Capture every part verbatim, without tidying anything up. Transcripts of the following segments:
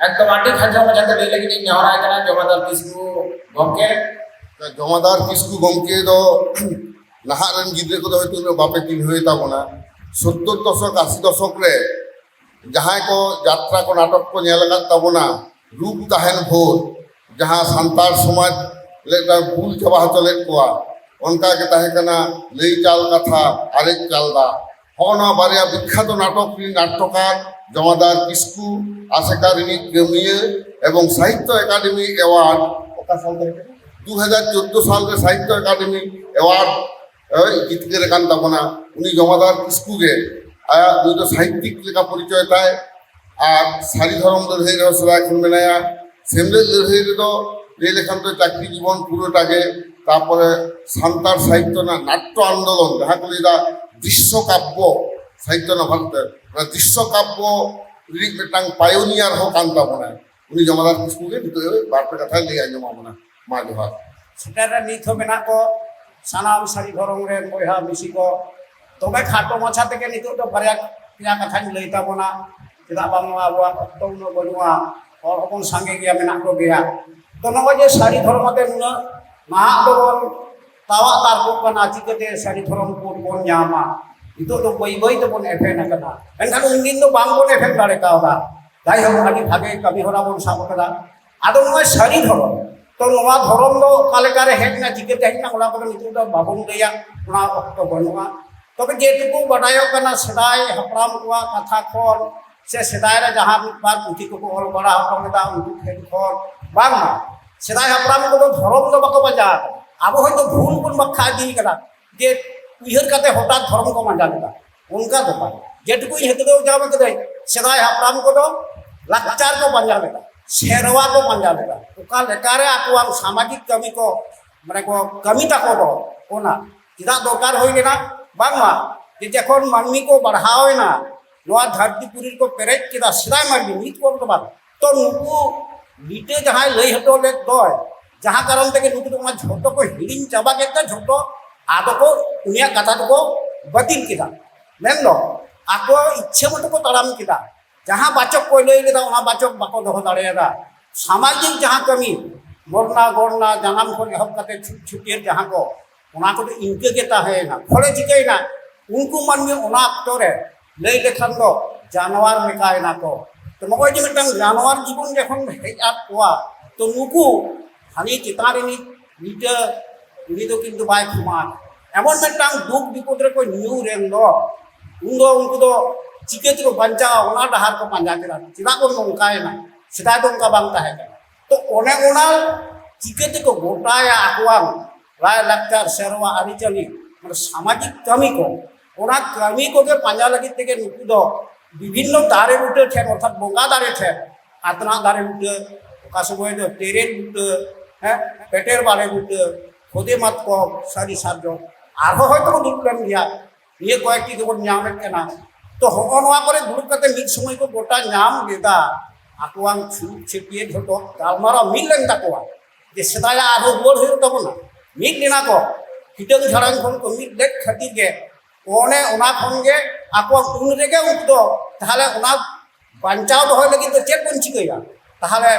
ᱮᱠᱫᱚᱢ ᱟᱹᱰᱤ ᱠᱷᱟᱸᱡᱚ ᱢᱟᱪᱷᱟᱛᱮ ᱞᱟᱹᱭ ᱞᱟᱹᱜᱤᱫ ᱤᱧ ᱱᱮᱦᱚᱨᱟᱭ ᱠᱟᱱᱟ ᱡᱚᱢᱟᱫᱟᱨ ᱠᱤᱥᱠᱩ ᱜᱚᱢᱠᱮ᱾ ᱡᱚᱢᱟᱫᱟᱨ ᱠᱤᱥᱠᱩ ᱜᱚᱢᱠᱮ ᱫᱚ ᱱᱟᱦᱟᱜ ᱨᱮᱱ ᱜᱤᱫᱽᱨᱟᱹ ᱠᱚᱫᱚ ᱦᱚᱭᱛᱳ ᱩᱱᱟᱹᱜ ᱵᱟᱯᱮ ᱪᱤᱱᱦᱟᱹᱣᱮ ᱛᱟᱵᱚᱱᱟ᱾ ᱥᱳᱛᱛᱳᱨ ᱫᱚᱥᱚᱠ, ᱟᱥᱤ ᱫᱚᱥᱚᱠ ᱨᱮ ᱡᱟᱦᱟᱸᱭ ᱠᱚ ᱡᱟᱛᱨᱟ ᱠᱚ, ᱱᱟᱴᱚᱠ ᱠᱚ ᱧᱮᱞ ᱟᱠᱟᱫ ᱛᱟᱵᱚᱱᱟ, ᱨᱩᱯ ᱛᱟᱦᱮᱱ ᱵᱷᱳᱨ, ᱡᱟᱦᱟᱸ ᱥᱟᱱᱛᱟᱲ ᱥᱚᱢᱟᱡᱽ ᱨᱮ ᱢᱤᱫᱴᱟᱝ ᱵᱩᱞ ᱪᱟᱵᱟ ᱦᱚᱪᱚ ᱞᱮᱫ ᱠᱚᱣᱟ, ᱚᱱᱠᱟ ᱜᱮ ᱛᱟᱦᱮᱸ ᱠᱟᱱᱟ ᱞᱟᱹᱭ ᱪᱟᱞ ᱠᱟᱛᱷᱟ, ᱟᱨᱮᱡ ᱪᱟᱞ ᱫᱟᱜ᱾ ᱦᱚᱸᱜᱼᱚ ᱱᱚᱣᱟ ᱵᱟᱨᱭᱟ ᱵᱤᱠᱠᱷᱟᱛᱚ ᱱᱟᱴᱚᱠ ᱨᱤᱱ ᱱᱟᱴᱴᱚᱠᱟᱨ ᱡᱚᱢᱟᱫᱟᱨ ᱠᱤᱥᱠᱩ, ᱟᱥᱮᱠᱟ ᱨᱤᱱᱤᱡ ᱠᱟᱹᱢᱤᱭᱟᱹ ᱮᱵᱚᱝ ᱥᱟᱦᱤᱛᱛᱚ ᱮᱠᱟᱰᱮᱢᱤ ᱮᱣᱟᱨᱰ, ᱚᱠᱟ ᱥᱟᱞ ᱛᱟᱦᱮᱸ ᱠᱟᱱᱟ? ᱫᱩ ᱦᱟᱡᱟᱨ ᱪᱳᱫᱽᱫᱳ ᱥᱟᱞ ᱨᱮ ᱥᱟᱦᱤᱛᱛᱚ ᱮᱠᱟᱰᱮᱢᱤ ᱮᱣᱟᱨᱰ ᱮ ᱡᱤᱛᱠᱟᱹᱨ ᱟᱠᱟᱱ ᱛᱟᱵᱚᱱᱟ᱾ ᱩᱱᱤ ᱡᱚᱢᱟᱫᱟᱨ ᱠᱤᱥᱠᱩ ᱜᱮ ᱟᱭᱟᱜ, ᱱᱩᱭ ᱫᱚ ᱥᱟᱦᱤᱛᱛᱤᱠ ᱞᱮᱠᱟ ᱯᱚᱨᱤᱪᱚᱭ ᱛᱟᱭ, ᱟᱨ ᱥᱟᱹᱨᱤ ᱫᱷᱚᱨᱚᱢ ᱞᱟᱹᱲᱦᱟᱹᱭ ᱨᱮᱦᱚᱸ ᱥᱮᱫᱟᱭ ᱠᱷᱚᱱ ᱢᱮᱱᱟᱭᱟ᱾ ᱥᱮᱢᱞᱮᱫ ᱞᱟᱹᱲᱦᱟᱹᱭ ᱨᱮᱫᱚ ᱞᱟᱹᱭ ᱞᱮᱠᱷᱟᱱ ᱫᱚ ᱪᱟᱹᱠᱨᱤ ᱡᱤᱵᱚᱱ ᱯᱩᱨᱟᱹᱴᱟ ᱜᱮ᱾ ᱛᱟᱨᱯᱚᱨᱮ ᱥᱟᱱᱛᱟᱲ ᱥᱟᱦᱤᱛᱛᱚ ᱨᱮᱱᱟᱜ ᱱᱟᱴᱴᱚ ᱟᱱᱫᱳᱞᱚᱱ, ᱡᱟᱦᱟᱸ ᱠᱚ ᱞᱟᱹᱭᱫᱟ ᱫᱨᱤᱥᱥᱚ ᱠᱟᱵᱽᱵᱚ ᱥᱟᱦᱤᱛᱛᱚ ᱨᱮᱱᱟᱜ ᱵᱷᱟᱨᱚᱛ ᱨᱮ, ᱚᱱᱟ ᱫᱨᱤᱥᱥᱚ ᱠᱟᱵᱽᱵᱚ ᱨᱤᱱᱤᱡ ᱢᱤᱫᱴᱟᱝ ᱯᱟᱭᱳᱱᱤᱭᱟᱨ ᱦᱚᱸ ᱠᱟᱱ ᱛᱟᱵᱚᱱᱟᱭ᱾ ᱩᱱᱤ ᱡᱚᱢᱟᱫᱟᱨ ᱠᱤᱥᱠᱩ ᱜᱮ ᱱᱤᱛᱚᱜ ᱵᱟᱨ ᱯᱮ ᱠᱟᱛᱷᱟᱭ ᱞᱟᱹᱭ ᱟᱸᱡᱚᱢ ᱟᱵᱚᱱᱟ᱾ ᱢᱟ ᱡᱚᱦᱟᱨ᱾ ᱥᱮᱴᱮᱨ ᱨᱮ ᱱᱤᱛ ᱦᱚᱸ ᱢᱮᱱᱟᱜ ᱠᱚ ᱥᱟᱱᱟᱢ ᱥᱟᱹᱨᱤ ᱫᱷᱚᱨᱚᱢ ᱨᱮᱱ ᱵᱚᱭᱦᱟ ᱢᱤᱥᱤ ᱠᱚ᱾ ᱛᱚᱵᱮ ᱠᱷᱟᱴᱚ ᱢᱟᱪᱷᱟ ᱛᱮᱜᱮ ᱱᱤᱛᱚᱜ ᱫᱚ ᱵᱟᱨᱭᱟ ᱯᱮᱭᱟ ᱠᱟᱛᱷᱟᱧ ᱞᱟᱹᱭ ᱛᱟᱵᱚᱱᱟ, ᱪᱮᱫᱟᱜ ᱵᱟᱝᱢᱟ ᱟᱵᱚᱣᱟᱜ ᱚᱠᱛᱚ ᱩᱱᱟᱹᱜ ᱵᱟᱹᱱᱩᱜᱼᱟ, ᱦᱚᱲ ᱦᱚᱯᱚᱱ ᱥᱟᱸᱜᱮ ᱜᱮᱭᱟ, ᱢᱮᱱᱟᱜ ᱠᱚᱜᱮᱭᱟ᱾ ᱛᱚ ᱱᱚᱜᱼᱚᱭ ᱡᱮ ᱥᱟᱹᱨᱤ ᱫᱷᱚᱨᱚᱢ ᱟᱛᱮ ᱱᱩᱱᱟᱹᱜ ᱱᱟᱦᱟᱜ ᱫᱚᱵᱚᱱ ᱛᱟᱣᱟᱜ ᱛᱟᱨᱠᱚᱜ ᱠᱟᱱᱟ, ᱪᱤᱠᱟᱹᱛᱮ ᱥᱟᱹᱨᱤ ᱫᱷᱚᱨᱚᱢ ᱠᱳᱰ ᱵᱚᱱ ᱧᱟᱢᱟ? ᱱᱤᱛᱚᱜ ᱫᱚ ᱵᱟᱹᱭ ᱵᱟᱹᱭ ᱛᱮᱵᱚᱱ ᱮᱯᱷᱮᱱ ᱟᱠᱟᱱᱟ, ᱢᱮᱱᱠᱷᱟᱱ ᱩᱱᱫᱤᱱ ᱫᱚ ᱵᱟᱝᱵᱚᱱ ᱮᱯᱷᱮᱱ ᱫᱟᱲᱮ ᱠᱟᱣᱫᱟ᱾ ᱡᱟᱭᱦᱳᱠ, ᱟᱹᱰᱤ ᱵᱷᱟᱜᱮ ᱠᱟᱹᱢᱤ ᱦᱚᱨᱟ ᱵᱚᱱ ᱥᱟᱵ ᱟᱠᱟᱫᱟ᱾ ᱟᱫᱚ ᱱᱚᱜᱼᱚᱭ ᱥᱟᱹᱨᱤ ᱫᱷᱚᱨᱚᱢ, ᱛᱚ ᱱᱚᱣᱟ ᱫᱷᱚᱨᱚᱢ ᱫᱚ ᱚᱠᱟ ᱞᱮᱠᱟᱨᱮ ᱦᱮᱡ ᱮᱱᱟ, ᱪᱤᱠᱟᱹᱛᱮ ᱦᱮᱡ ᱮᱱᱟ, ᱚᱱᱟ ᱠᱚᱫᱚ ᱱᱤᱛᱚᱜ ᱫᱚ ᱵᱟᱵᱚᱱ ᱞᱟᱹᱭᱟ, ᱚᱱᱟ ᱚᱠᱛᱚ ᱵᱟᱹᱱᱩᱜᱼᱟ᱾ ᱛᱚᱵᱮ ᱡᱮᱴᱩᱠᱩ ᱵᱟᱰᱟᱭᱚᱜ ᱠᱟᱱᱟ, ᱥᱮᱫᱟᱭ ᱦᱟᱯᱲᱟᱢ ᱠᱚᱣᱟᱜ ᱠᱟᱛᱷᱟ ᱠᱷᱚᱱ ᱥᱮ ᱥᱮᱫᱟᱭ ᱨᱮ ᱡᱟᱦᱟᱸ ᱢᱤᱫ ᱵᱟᱨ ᱯᱩᱛᱷᱤ ᱠᱚᱠᱚ ᱚᱞ ᱵᱟᱲᱟ ᱦᱚᱴᱚ ᱞᱮᱫᱟ, ᱩᱱᱠᱩ ᱴᱷᱮᱱ ᱠᱷᱚᱱ, ᱵᱟᱝᱢᱟ ᱥᱮᱫᱟᱭ ᱦᱟᱯᱲᱟᱢ ᱠᱚᱫᱚ ᱫᱷᱚᱨᱚᱢ ᱫᱚ ᱵᱟᱠᱚ ᱯᱟᱸᱡᱟ ᱟᱠᱟᱫᱟ᱾ ᱟᱵᱚ ᱦᱚᱭᱛᱳ ᱵᱷᱩᱞ ᱵᱚᱱ ᱵᱟᱠᱷᱟ ᱤᱫᱤ ᱠᱟᱫᱟ, ᱡᱮ ᱩᱭᱦᱟᱹᱨ ᱠᱟᱛᱮ ᱦᱚᱴᱟᱛ ᱫᱷᱚᱨᱚᱢ ᱠᱚ ᱯᱟᱸᱡᱟ ᱞᱮᱫᱟ, ᱚᱱᱠᱟ ᱫᱚ ᱵᱟᱝ᱾ ᱡᱮᱴᱩᱠᱩᱧ ᱦᱮᱛᱮᱫ ᱧᱟᱢ ᱠᱟᱹᱫᱟᱹᱧ, ᱥᱮᱫᱟᱭ ᱦᱟᱯᱲᱟᱢ ᱠᱚᱫᱚ ᱞᱟᱠᱪᱟᱨ ᱠᱚ ᱯᱟᱸᱡᱟ ᱞᱮᱫᱟ, ᱥᱮᱨᱣᱟ ᱠᱚ ᱯᱟᱸᱡᱟ ᱞᱮᱫᱟ, ᱚᱠᱟ ᱞᱮᱠᱟᱨᱮ ᱟᱠᱚᱣᱟᱜ ᱥᱟᱢᱟᱡᱤᱠ ᱠᱟᱹᱢᱤ ᱠᱚ, ᱢᱟᱱᱮ ᱠᱚ ᱠᱟᱹᱢᱤ ᱛᱟᱠᱚ ᱫᱚ, ᱚᱱᱟ ᱪᱮᱫᱟᱜ ᱫᱚᱨᱠᱟᱨ ᱦᱩᱭ ᱞᱮᱱᱟ? ᱵᱟᱝᱢᱟ ᱡᱮ ᱡᱚᱠᱷᱚᱱ ᱢᱟᱹᱱᱢᱤ ᱠᱚ ᱵᱟᱲᱦᱟᱣ ᱮᱱᱟ, ᱱᱚᱣᱟ ᱫᱷᱟᱹᱨᱛᱤ ᱯᱩᱨᱤ ᱨᱮᱠᱚ ᱯᱮᱨᱮᱡ ᱠᱮᱫᱟ, ᱥᱮᱫᱟᱭ ᱢᱟᱹᱱᱢᱤ, ᱱᱤᱛ ᱠᱚ ᱫᱚ ᱵᱟᱝ, ᱛᱚ ᱱᱩᱠᱩ ᱞᱤᱴᱟᱹ ᱡᱟᱦᱟᱸᱭ ᱞᱟᱹᱭ ᱦᱚᱴᱚ ᱞᱮᱫ ᱫᱚᱭ, ᱡᱟᱦᱟᱸ ᱠᱟᱨᱚᱱ ᱛᱮᱜᱮ ᱱᱩᱠᱩ ᱫᱚ ᱚᱱᱟ ᱡᱷᱚᱛᱚ ᱠᱚ ᱦᱤᱲᱤᱧ ᱪᱟᱵᱟ ᱠᱮᱫ ᱛᱮ, ᱡᱷᱚᱛᱚ ᱟᱫᱚ ᱠᱚ ᱩᱱᱤᱭᱟᱜ ᱠᱟᱛᱷᱟ ᱫᱚᱠᱚ ᱵᱟᱹᱛᱤᱞ ᱠᱮᱫᱟ᱾ ᱢᱮᱱᱫᱚ ᱟᱠᱚ ᱤᱪᱪᱷᱟᱹ ᱢᱚᱛᱚ ᱠᱚ ᱛᱟᱲᱟᱢ ᱠᱮᱫᱟ᱾ ᱡᱟᱦᱟᱸ ᱵᱟᱪᱚᱠ ᱠᱚ ᱞᱟᱹᱭ ᱞᱮᱫᱟ, ᱚᱱᱟ ᱵᱟᱪᱚᱠ ᱵᱟᱠᱚ ᱫᱚᱦᱚ ᱫᱟᱲᱮᱭᱟᱫᱟ᱾ ᱥᱟᱢᱟᱡᱤᱠ ᱡᱟᱦᱟᱸ ᱠᱟᱹᱢᱤ, ᱢᱚᱨᱱᱟ ᱜᱚᱲᱱᱟ, ᱡᱟᱱᱟᱢ ᱠᱷᱚᱱ ᱮᱦᱚᱵ ᱠᱟᱛᱮ ᱪᱷᱩᱛ ᱪᱷᱟᱹᱴᱭᱟᱹᱨ ᱡᱟᱦᱟᱸ ᱠᱚ, ᱚᱱᱟ ᱠᱚᱫᱚ ᱤᱱᱠᱟᱹ ᱜᱮ ᱛᱟᱦᱮᱸᱭᱮᱱᱟ᱾ ᱯᱷᱚᱞᱮ ᱪᱤᱠᱟᱹᱭᱮᱱᱟ? ᱩᱱᱠᱩ ᱢᱟᱹᱱᱢᱤ ᱚᱱᱟ ᱚᱠᱛᱚ ᱨᱮ ᱞᱟᱹᱭ ᱞᱮᱠᱷᱟᱱ ᱫᱚ ᱡᱟᱱᱣᱟᱨ ᱞᱮᱠᱟᱭᱮᱱᱟ ᱠᱚ᱾ ᱛᱚ ᱱᱚᱜᱼᱚᱭ ᱡᱮ ᱢᱤᱫᱴᱟᱝ ᱡᱟᱱᱣᱟᱨ ᱡᱤᱵᱚᱱ ᱡᱚᱠᱷᱚᱱ ᱦᱮᱡ ᱟᱫ ᱠᱚᱣᱟ, ᱛᱚ ᱱᱩᱠᱩ ᱦᱟᱹᱱᱤ ᱪᱮᱛᱟᱱ ᱨᱤᱱᱤᱡ ᱞᱤᱴᱟᱹ, ᱩᱱᱤ ᱫᱚ ᱠᱤᱱᱛᱩ ᱵᱟᱭ ᱠᱷᱚᱢᱟ᱾ ᱮᱢᱚᱱ ᱢᱤᱫᱴᱟᱝ ᱫᱩᱠ ᱵᱤᱯᱚᱫ ᱨᱮᱠᱚ ᱧᱩᱨ ᱮᱱ ᱫᱚ, ᱩᱱᱫᱚ ᱩᱱᱠᱩ ᱫᱚ ᱪᱤᱠᱟᱹ ᱛᱮᱠᱚ ᱵᱟᱧᱪᱟᱜᱼᱟ, ᱚᱱᱟ ᱰᱟᱦᱟᱨ ᱠᱚ ᱯᱟᱸᱡᱟ ᱠᱮᱫᱟ᱾ ᱪᱮᱫᱟᱜ ᱵᱚᱱ ᱱᱚᱝᱠᱟᱭᱮᱱᱟ? ᱥᱮᱫᱟᱭ ᱫᱚ ᱚᱱᱠᱟ ᱵᱟᱝ ᱛᱟᱦᱮᱸ ᱠᱟᱱᱟ᱾ ᱛᱚ ᱚᱱᱮ ᱚᱱᱟ ᱪᱤᱠᱟᱹ ᱛᱮᱠᱚ ᱜᱚᱴᱟᱭᱟ ᱟᱠᱚᱣᱟᱜ ᱞᱟᱭᱼᱞᱟᱠᱪᱟᱨ, ᱥᱮᱨᱣᱟ, ᱟᱹᱨᱤᱪᱟᱹᱞᱤ, ᱢᱟᱱᱮ ᱥᱟᱢᱟᱡᱤᱠ ᱠᱟᱹᱢᱤ ᱠᱚ, ᱚᱱᱟ ᱠᱟᱹᱢᱤ ᱠᱚᱜᱮ ᱯᱟᱸᱡᱟ ᱞᱟᱹᱜᱤᱫ ᱛᱮᱜᱮ ᱱᱩᱠᱩ ᱫᱚ ᱵᱤᱵᱷᱤᱱᱱᱚ ᱫᱟᱨᱮ ᱵᱩᱴᱟᱹ ᱴᱷᱮᱱ, ᱚᱨᱛᱷᱟᱛ ᱵᱚᱸᱜᱟ ᱫᱟᱨᱮ ᱴᱷᱮᱱ, ᱟᱛᱱᱟᱜ ᱫᱟᱨᱮ ᱵᱩᱴᱟᱹ, ᱚᱠᱟ ᱥᱚᱢᱚᱭ ᱫᱚ ᱛᱮᱨᱮᱞ ᱵᱩᱴᱟᱹ, ᱦᱮᱸ, ᱯᱮᱴᱮᱨ ᱵᱟᱲᱮ ᱵᱩᱴᱟᱹ, ᱠᱷᱚᱫᱮ ᱢᱟᱛᱠᱚᱢ, ᱥᱟᱹᱨᱤ ᱥᱟᱨᱡᱚᱢ, ᱟᱨᱦᱚᱸ ᱦᱚᱭᱛᱳ ᱠᱚ ᱫᱩᱲᱩᱵ ᱞᱮᱱ ᱜᱮᱭᱟ, ᱱᱤᱭᱟᱹ ᱠᱚᱭᱮᱠᱴᱤ ᱜᱮᱵᱚᱱ ᱧᱟᱢᱮᱫ ᱠᱟᱱᱟ᱾ ᱛᱚ ᱦᱚᱸᱜᱼᱚ ᱱᱚᱣᱟ ᱠᱚᱨᱮ ᱫᱩᱲᱩᱵ ᱠᱟᱛᱮ ᱢᱤᱫ ᱥᱚᱢᱚᱭ ᱠᱚ ᱜᱚᱴᱟ ᱧᱟᱢ ᱞᱮᱫᱟ, ᱟᱠᱚᱣᱟᱜ ᱪᱷᱩᱛ ᱪᱷᱟᱹᱴᱭᱟᱹᱨ ᱡᱷᱚᱛᱚ ᱜᱟᱞᱢᱟᱨᱟᱣ ᱢᱤᱫ ᱞᱮᱱ ᱛᱟᱠᱚᱣᱟ ᱡᱮ ᱥᱮᱫᱟᱭᱟᱜ ᱟᱨᱦᱚᱸ ᱨᱩᱣᱟᱹᱲ ᱦᱩᱭᱩᱜ ᱛᱟᱵᱚᱱᱟ᱾ ᱢᱤᱫ ᱞᱮᱱᱟ ᱠᱚ, ᱦᱤᱴᱟᱹᱝ ᱡᱷᱟᱲᱟᱝ ᱠᱷᱚᱱ ᱠᱚ ᱢᱤᱫ ᱞᱮᱫ ᱠᱷᱟᱹᱛᱤᱨ ᱜᱮ ᱚᱱᱮ ᱚᱱᱟ ᱠᱷᱚᱱ ᱜᱮ ᱟᱠᱚᱣᱟᱜ ᱩᱱ ᱨᱮᱜᱮ ᱩᱱᱠᱩ ᱫᱚ ᱛᱟᱦᱞᱮ ᱚᱱᱟ ᱵᱟᱧᱪᱟᱣ ᱫᱚᱦᱚᱭ ᱞᱟᱹᱜᱤᱫ ᱫᱚ ᱪᱮᱫ ᱵᱚᱱ ᱪᱤᱠᱟᱹᱭᱟ? ᱛᱟᱦᱞᱮ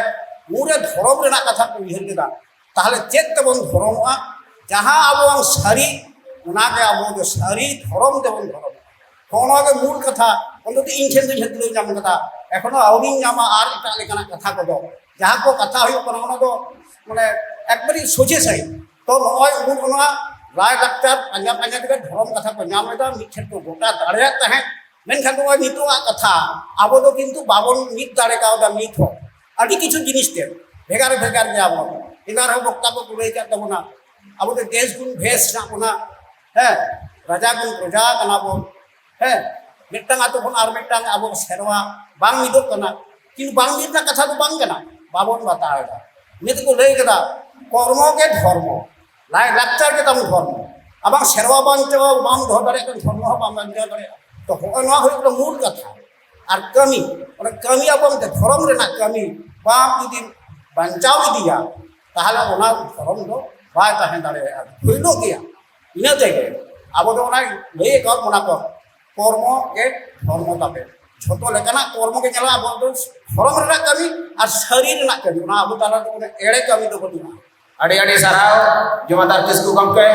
ᱩᱱᱨᱮ ᱫᱷᱚᱨᱚᱢ ᱨᱮᱱᱟᱜ ᱠᱟᱛᱷᱟ ᱠᱚ ᱩᱭᱦᱟᱹᱨ ᱞᱮᱫᱟ᱾ ᱛᱟᱦᱞᱮ ᱪᱮᱫ ᱛᱮᱵᱚᱱ ᱫᱷᱚᱨᱚᱢᱚᱜᱼᱟ? ᱡᱟᱦᱟᱸ ᱟᱵᱚᱣᱟᱜ ᱥᱟᱹᱨᱤ, ᱚᱱᱟᱜᱮ ᱟᱵᱚ ᱫᱚ ᱥᱟᱹᱨᱤ ᱫᱷᱚᱨᱚᱢ ᱛᱮᱵᱚᱱ ᱫᱷᱚᱨᱚᱢᱚᱜᱼᱟ᱾ ᱦᱚᱸᱜᱼᱚ ᱱᱚᱣᱟ ᱜᱮ ᱢᱩᱞ ᱠᱟᱛᱷᱟ᱾ ᱚᱱᱛᱚᱛᱚ ᱤᱧ ᱴᱷᱮᱱ ᱫᱚᱧ ᱦᱟᱹᱛᱲᱟᱹᱣ ᱧᱟᱢ ᱠᱟᱫᱟ, ᱮᱠᱷᱚᱱᱳ ᱟᱹᱣᱨᱤᱧ ᱧᱟᱢᱟ ᱟᱨ ᱮᱴᱟᱜ ᱞᱮᱠᱟᱱᱟᱜ ᱠᱟᱛᱷᱟ ᱠᱚᱫᱚ᱾ ᱡᱟᱦᱟᱸ ᱠᱚ ᱠᱟᱛᱷᱟ ᱦᱩᱭᱩᱜ ᱠᱟᱱᱟ, ᱚᱱᱟ ᱫᱚ ᱢᱟᱱᱮ ᱮᱠᱵᱟᱨᱮ ᱥᱚᱡᱷᱮ ᱥᱟᱹᱦᱤᱡ᱾ ᱛᱚ ᱱᱚᱜᱼᱚᱭ ᱩᱱ ᱚᱱᱟ ᱞᱟᱭᱼᱞᱟᱠᱪᱟᱨ ᱯᱟᱸᱡᱟ ᱯᱟᱸᱡᱟ ᱛᱮᱜᱮ ᱫᱷᱚᱨᱚᱢ ᱠᱟᱛᱷᱟ ᱠᱚ ᱧᱟᱢ ᱞᱮᱫᱟ, ᱢᱤᱫ ᱴᱷᱮᱱ ᱠᱚ ᱜᱚᱴᱟ ᱫᱟᱲᱮᱭᱟᱜ ᱛᱟᱦᱮᱸᱫ᱾ ᱢᱮᱱᱠᱷᱟᱱ ᱱᱚᱜᱼᱚᱭ ᱱᱤᱛᱚᱜᱟᱜ ᱠᱟᱛᱷᱟ ᱟᱵᱚ ᱫᱚ ᱠᱤᱱᱛᱩ ᱵᱟᱵᱚᱱ ᱢᱤᱫ ᱫᱟᱲᱮ ᱠᱟᱣᱫᱟ᱾ ᱱᱤᱛ ᱦᱚᱸ ᱟᱹᱰᱤ ᱠᱤᱪᱷᱩ ᱡᱤᱱᱤᱥ ᱛᱮ ᱵᱷᱮᱜᱟᱨ ᱵᱷᱮᱜᱟᱨ ᱜᱮᱭᱟᱵᱚᱱ᱾ ᱮᱱᱟᱝ ᱨᱮᱦᱚᱸ ᱵᱚᱠᱛᱟ ᱠᱚ ᱞᱟᱹᱭ ᱠᱟᱫ ᱛᱟᱵᱚᱱᱟ, ᱟᱵᱚ ᱫᱚ ᱫᱮᱥ ᱜᱩᱱ ᱵᱷᱮᱥ ᱦᱮᱱᱟᱜ ᱵᱚᱱᱟ, ᱦᱮᱸ, ᱨᱟᱡᱟ ᱜᱩᱱ ᱯᱨᱚᱡᱟ ᱠᱟᱱᱟ ᱵᱚᱱ, ᱦᱮᱸ, ᱢᱤᱫᱴᱟᱝ ᱟᱛᱳ ᱠᱷᱚᱱ ᱟᱨ ᱢᱤᱫᱴᱟᱝ ᱟᱵᱚ ᱥᱮᱨᱣᱟ ᱵᱟᱝ ᱢᱤᱫᱚᱜ ᱠᱟᱱᱟ᱾ ᱠᱤᱱᱛᱩ ᱵᱟᱝ ᱢᱤᱫ ᱨᱮᱱᱟᱜ ᱠᱟᱛᱷᱟ ᱫᱚ ᱵᱟᱝ ᱠᱟᱱᱟ, ᱵᱟᱵᱚᱱ ᱵᱟᱛᱟᱣ ᱮᱫᱟ᱾ ᱤᱱᱟᱹ ᱛᱮᱠᱚ ᱞᱟᱹᱭ ᱠᱮᱫᱟ, ᱠᱚᱨᱢᱚ ᱜᱮ ᱫᱷᱚᱨᱢᱚ, ᱞᱟᱭᱼᱞᱟᱠᱪᱟᱨ ᱜᱮ ᱛᱟᱵᱚᱱ ᱫᱷᱚᱨᱢᱚ᱾ ᱟᱵᱟᱝ ᱥᱮᱨᱣᱟ ᱵᱟᱧᱪᱟᱣ ᱵᱟᱢ ᱫᱚᱦᱚ ᱫᱟᱲᱮᱭᱟᱜ ᱠᱷᱟᱱ ᱫᱷᱚᱨᱢᱚ ᱦᱚᱸ ᱵᱟᱢ ᱵᱟᱧᱪᱟᱣ ᱫᱟᱲᱮᱭᱟᱜᱼᱟ᱾ ᱛᱚ ᱦᱚᱸᱜᱼᱚᱭ ᱱᱚᱣᱟ ᱦᱩᱭᱩᱜ ᱠᱟᱱᱟ ᱢᱩᱞ ᱠᱟᱛᱷᱟ᱾ ᱟᱨ ᱠᱟᱹᱢᱤ, ᱚᱱᱟ ᱠᱟᱹᱢᱤ ᱟᱵᱚ ᱢᱤᱫᱴᱮᱱ ᱫᱷᱚᱨᱚᱢ ᱨᱮᱱᱟᱜ ᱠᱟᱹᱢᱤ ᱵᱟᱢ ᱡᱩᱫᱤ ᱵᱟᱧᱪᱟᱣ ᱤᱫᱤᱭᱟ, ᱛᱟᱦᱚᱞᱮ ᱚᱱᱟ ᱫᱷᱚᱨᱚᱢ ᱫᱚ ᱵᱟᱭ ᱛᱟᱦᱮᱸ ᱫᱟᱲᱮᱭᱟᱜᱼᱟ, ᱵᱷᱩᱭᱞᱚᱜ ᱜᱮᱭᱟ᱾ ᱤᱱᱟᱹ ᱛᱮᱜᱮ ᱟᱵᱚ ᱫᱚ ᱚᱱᱟ ᱞᱟᱹᱭ ᱟᱠᱟᱫ ᱵᱚᱱᱟ ᱠᱚ, ᱠᱚᱨᱢᱚ ᱜᱮ ᱫᱷᱚᱨᱢᱚ ᱛᱟᱯᱮ᱾ ᱡᱷᱚᱛᱚ ᱞᱮᱠᱟᱱᱟᱜ ᱠᱚᱨᱢᱚ ᱜᱮ ᱧᱮᱞᱚᱜᱼᱟ᱾ ᱟᱵᱚ ᱫᱚ ᱫᱷᱚᱨᱚᱢ ᱨᱮᱱᱟᱜ ᱠᱟᱹᱢᱤ ᱟᱨ ᱥᱟᱹᱨᱤ ᱨᱮᱱᱟᱜ ᱠᱟᱹᱢᱤ, ᱚᱱᱟ ᱟᱵᱚ ᱛᱟᱞᱟ ᱨᱮ ᱮᱲᱮ ᱠᱟᱹᱢᱤ ᱫᱚ ᱵᱟᱹᱱᱩᱜᱼᱟ᱾ ᱟᱹᱰᱤ ᱟᱹᱰᱤ ᱥᱟᱨᱦᱟᱣ ᱡᱚᱢᱟᱫᱟᱨ ᱠᱤᱥᱠᱩ ᱜᱚᱢᱠᱮ,